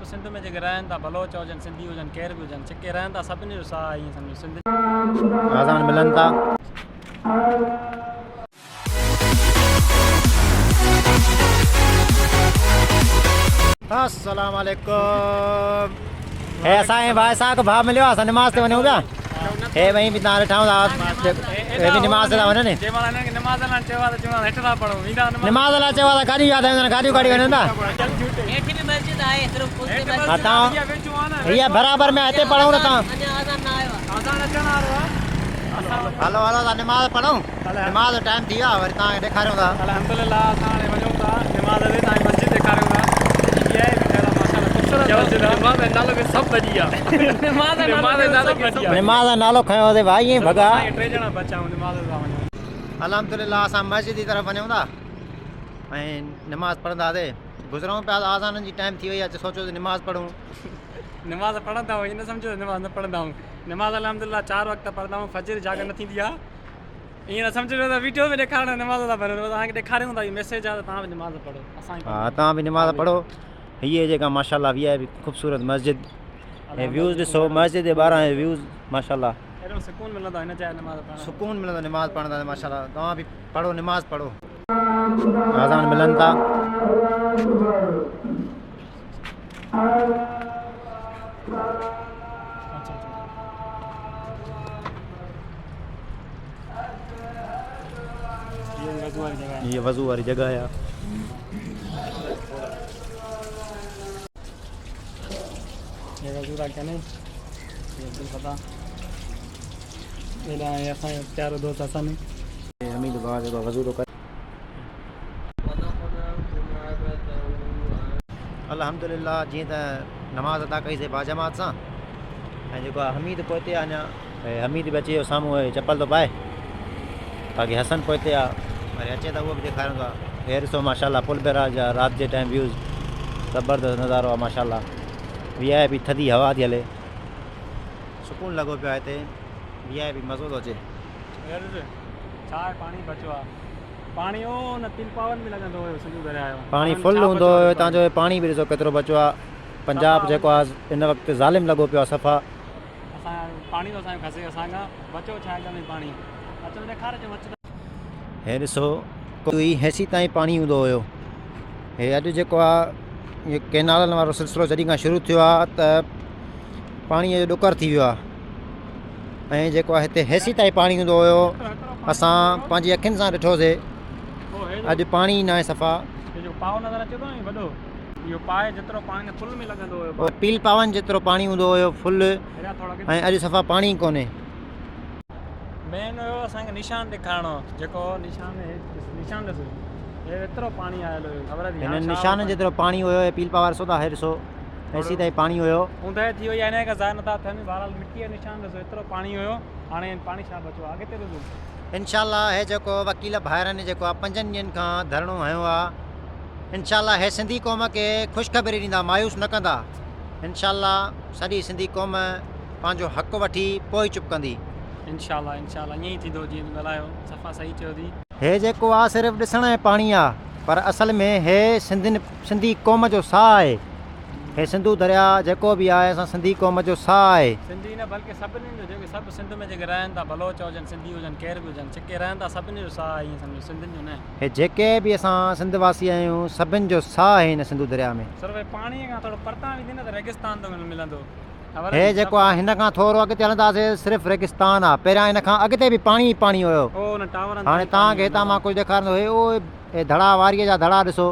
سنڌ ۾ جيڪي رهن ٿا بلوچ هجن سنڌي هجن ڪير به هجن جيڪي رهن ٿا سڀني جو ساهه ائين سمجهو سنڌ آذان ملن ٿا. السلام عليڪم هي اسان کي ڀاء اسحاق ڀاء مليو آ اسان نماز تي وڃون پيا هي ٻئي به تان ڏٺا هوندا هي به نماز تي ٿا وڃن جي مهل هنن کي نماز لاء چيو آ ته چوندا هيٺ ٿا پڙهون ويندا نماز لاء چيو آ ته گاڏيون ياد آيون گاڏيون ڪاڍي وڃن ٿا هيٺ به مسجد آهي صرف پل تي مسجد ها تان هي برابر ۾ هتي پڙهون نه تان اڃا اذان نه آيو آ اذان اچڻ وارو آ هلو هلو تان نماز پڙهون نماز جو ٽائيم ٿي ويو آهي وري توهان کي ڏيکاريون ٿا. الحمدلله اسان هاڻي وڃون ٿا نماز تي توهان کي مسجد ڏيکاريون ٿا جيڪي آهي به ٺهيل آهي ماشاءالله خوبصورت مسجد آهي. نماز جو نالو کي سڀ ڀڄي ويا نماز جو نالو کي سڀ ڀڄي ويا. نماز جو نالو کنيو تي ڀائي ائين ڀڳا. اسان ٽي ڄڻا بچا آهيون نماز تي ٿا وڃون. الحمدلله اسان مسجد جي طرف وڃون ٿا ۽ نماز پڙهنداسي گذرون پيا ته آذانن جي ٽائيم ٿي وئي آهي سوچيو ته نماز پڙهون. نماز پڙهندا آهيون ائين نه سمجهو ته نماز نه پڙهندا آهيون نماز الحمدلله چار وقت پڙهندا آهيون فجر جاڳ نه ٿيندي آهي. ائين نه سمجهو ته ويڊيو ۾ ڏيکارڻ نماز ٿا پڙهون توهان کي ڏيکاريون ٿا هي ميسيج آهي ته توهان به نماز پڙهو اسان ها توهان به نماز پڙهو هي جيڪا ماشاءالله وي آء پي خوبصورت مسجد هي ويوز ڏسو مسجد جي ٻاهران هي ويوز ماشاءالله اهڙو سڪون ملندو هن جاء نماز پڙهڻ سڪون ملندو نماز پڙهڻ ماشاءالله توهان به پڙهو نماز پڙهو اذان ملن ٿا هي وضو واري جڳهه آهي. هي وضو ٿا ڪن هي عبدالفتاح هيڏانهن هي اسان جو پيارو دوست حسن. هي حميد ڀاء جيڪو وضو ٿو ڪري. الحمدلله جيئن ته نماز ادا ڪئي سي باجماعت سان ۽ جيڪو حميد پوئتي آ اڃا هي حميد به اچي ويو سامهون هي چپل ٿو پائي باقي حسن پوئتي آ وري اچي ته اهو به ڏيکاريون ٿا هي ڏسو ماشاءالله پل بيراج جا رات جي ٽائيم ويوز زبردست نظارو آ ماشاءالله وي آء پي ٿڌي هوا ٿي هلي سڪون لڳو پيو آ هتي وي آء پي مزو ٿو اچي. ڇا پاڻي بچو آ پاڻي او نه تيل پاون به لڳندو هيو سنڌو درياء جو پاڻي فل هوندو هيو هتان جو پاڻي به ڏسو ڪيترو بچو آ پنجاب جيڪو آ هن وقت ظالم لڳو پيو آ صفا. اسان پاڻي ٿو اسان جو کسي اسان کان بچو ڇا اڳ ۾ پاڻي اچو ڏيکار اچو اچ. هي ڏسو ڪوئي هيسي تائين پاڻي هوندو هيو هي اڄ جيڪو آ هي ڪينالن وارو سلسلو جڏهن کان شروع ٿيو آ ته پاڻي جو ڏڪر ٿي ويو آ ۽ جيڪو آ هتي هيسي تائين پاڻي هوندو هيو اسان پنهنجي اکين سان ڏٺوسي اڄ پاڻي ئي ناهي صفا. هي جيڪو پاء نظر اچي ٿو نه هي وڏو اهو پاء جيترو پاڻي نه فل ۾ لڳندو هيو. پيل پاون جيترو پاڻي هوندو هيو فل ۽ اڄ صفا پاڻي ئي ڪونهي. مين هيو اسان کي نشان ڏيکارڻو جيڪو نشان هي نشان ڏسو هي ايترو پاڻي آيل هيو خبر اٿي هن نشان جيترو پاڻي هيو هي پيل پاوا ڏسو ٿا هي ڏسو هيسي تائين پاڻي هيو. اونداهي ٿي وئي آهي انهيء کان ظاهر نٿا ٿين بهرحال مٽيء جو نشان ڏسو ايترو پاڻي هيو هاڻي پاڻي ڇا بچيو آهي اڳتي ڏسو. انشاء الله هي جيڪو وڪيل ڀائرن جيڪو آ پنجن ڏينهن کان ڌرڻو هنيو آ انشاء الله هي سنڌي قوم کي خوشخبري ڏيندا مايوس نه ڪندا انشاء الله سڄي سنڌي قوم پنهنجو حق وٺي پوء ئي چپ ڪندي. انشاء الله انشاء الله ائين ئي ٿيندو جيئن تون ڳالهايو صفا صحيح چيو ٿي. هي جيڪو آ صرف ڏسڻ ۽ پاڻي آ پر اصل ۾ هي سنڌين سنڌي قوم جو ساهه آهي. هي سنڌو درياء جيڪو به آهي اسان سنڌي قوم جو ساهه آهي. سنڌي نه بلڪه سڀني جو جيڪي سڀ سنڌ ۾ جيڪي رهن ٿا بلوچ هجن سنڌي هجن ڪير به هجن جيڪي رهن ٿا سڀني جو ساهه آهي ائين سمجهو سنڌين جو نه. هي جيڪي به اسان سنڌ واسي آهيون سڀن جو ساهه آهي هن سنڌو درياء ۾. صرف هي پاڻي کان ٿورو پرتان ويندين نه ته ريگستان تو ملندو خبر هي اٿئي جيڪو آهي هن کان ٿورو اڳتي هلنداسين صرف ريگستان آهي پهريان هن کان اڳتي به پاڻي ئي پاڻي هيو او ان ٽاورن هاڻي تائين توهان پاڻي کي هتان هوندو. مان ڪجهه ڏيکاريان ٿو هي او هي ڌڙا واريء جا ڌڙا ڏسو.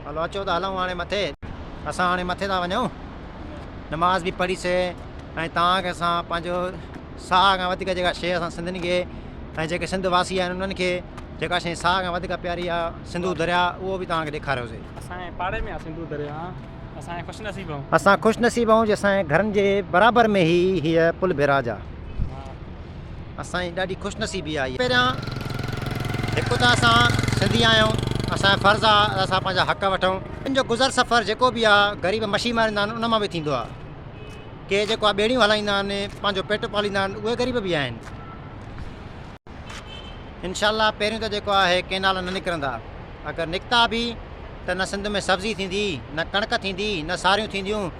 هلو اچو ته هلون هاڻي مٿي. اسان هاڻي مٿي ٿا وڃون. نماز به پڙهي سي ۽ توهان کي اسان پنهنجو ساهه کان وڌيڪ جيڪا شيء اسان سنڌين کي ۽ جيڪي سنڌ واسي آهن انهن کي جيڪا شيء ساهه کان وڌيڪ پياري آهي سنڌو درياء اهو به توهان کي ڏيکاريو سي. اسان جي پاڙي ۾ آهي سنڌو درياء اسان خوش نصيب آهيون. اسان خوش نصيب آهيون جو اسان جي گهرن جي برابر ۾ ئي هيء پل بيراج آهي. اسان جي ڏاڍي خوش نصيبي آهي. پهريان هڪ ته اسان سنڌي آهيون اسان جو فرض آهي ته اسان پنهنجا حق وٺون. ان جو گذر سفر جيڪو به آهي غريب مڇي ماريندا آهن ان مان به ٿيندو آهي. ڪي جيڪو آهي ٻيڙيون هلائيندا آهن پنهنجو پيٽ پاليندا آهن اهي غريب به آهن. انشاء الله پهريون ته جيڪو آهي ڪينال نه نڪرندا اگر نڪتا به ته نه سنڌ ۾ سبزي ٿيندي، نه ڪڻڪ ٿيندي، نه ساريون ٿينديون،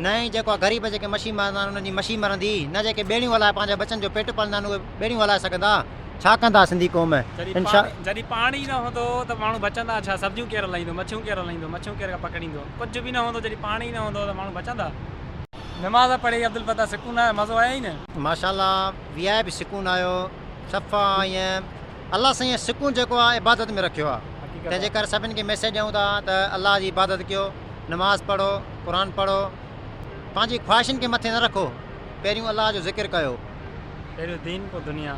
نه ئي جيڪو آهي غريب جيڪي مڇي مارندا آهن انهن جي مڇي مرندي، نه جيڪي ٻيڙيون هلائي پنهنجي ٻچن جو پيٽ پاليندا آهن اهي ٻيڙيون هلائي سگهندا. ڇا ڪندا سنڌي قوم؟ انشاء. جڏهن پاڻي نه هوندو ته ماڻهو بچندا ڇا؟ سبزيون ڪير هلائيندو؟ مڇيون ڪير هلائيندو؟ مڇيون ڪير پڪڙيندو؟ ڪجهه به نه هوندو جڏهن پاڻي نه هوندو ته ماڻهو بچندا؟ نماز پڙهي عبدالفتاح سڪون آيو مزو آيو ئي نه. ماشاءالله وي آء پي سڪون آيو صفا ائين الله سائين سڪون جيڪو آ عبادت ۾ رکيو آ تنهن جي ڪري سڀن کي ميسيج ڏيون ٿا ته الله جي عبادت ڪيو نماز پڙهو قرآن پڙهو پنهنجي خواهشن کي مٿي نه رکو پهريون الله جو ذڪر ڪيو. پهريون دين پوء دنيا.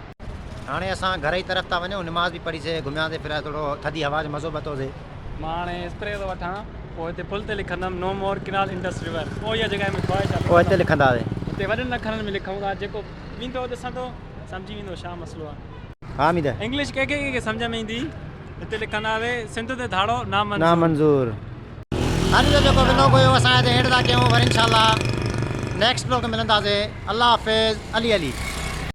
هاڻي اسان گهر جي طرف ٿا وڃون نماز به پڙهي سي گهمياسي ڦرياسي ٿورو ٿڌي هوا جو مزو ورتوسي. مان هاڻي اسپري ٿو وٺان پوء هتي پل تي لکندم no more canal Indus river پوء اها جڳهه ۾ خواهش آ پوء هتي لکنداسي. هتي وڏن اکرن ۾ لکون ٿا جيڪو ويندو ڏسندو سمجهي ويندو ڇا مسئلو آ. ها اميد. انگلش ڪنهن کي ڪنهن کي سمجهه ۾ ايندي هتي لکنداسي سنڌ تي ڌاڙو نامنظور. نامنظور. اڄ جو جيڪو ولوگ هيو اسان هتي اينڊ ٿا ڪيون وري انشاء الله نيڪسٽ ولوگ ۾ ملنداسي الله حافظ علي علي.